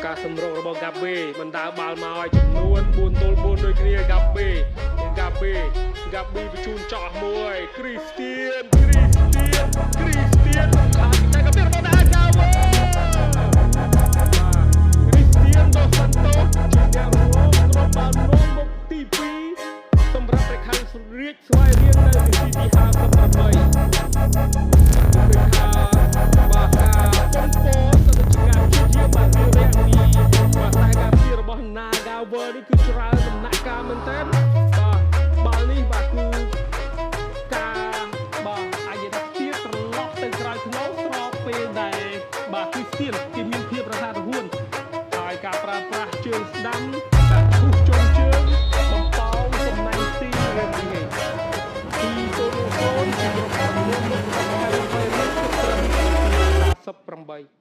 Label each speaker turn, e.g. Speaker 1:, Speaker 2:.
Speaker 1: ការសម្រុករបស់ហ្គាបេមិនដើរបាល់មកឲ្យចំនួន4ទល់4ដូចគ្នាហ្គាបេហ្គាបេហ្គាប៊ីបញ្ជូនចោះមួយគ្រីស្ទៀនគ្រីស្ទៀនគ្រីស្ទៀនខាងតែកាពីរបស់ដាកាវើគ្រីស្ទៀនដូសាន់តូជាអ្នករងគ្រាប់បាល់នាំមុខទី2សម្រាប់ប្រខាំងរាជស្វាយរៀងនៅនាទីទី58គឺថាបាទការប៉ុនប៉ងក៏ដូចជាការព្យាយាមបាទរៀបរៀងពីបាទខ្សែការពាររបស់ Nagawer នេះគឺច្រើនដំណាក់កាលមែនទែនបាទបាល់នេះបាទគឺការបាទអាចនិយាយថាទៀត្រឡប់ទៅក្រោយខ្នងស្របពេលដែលបាទគ្រីស្ទៀនគេមានភាពរហ័សរហួនហើយការប្រើប្រាស់ជើងស្ដាំការឈូសជុំជើងបំប៉ោងសំណាញ់ទីរ៉េមីហេ2-0ជាក្រុមមុខរបស់ខេត្តស្វាយរៀងគិតត្រឹម58។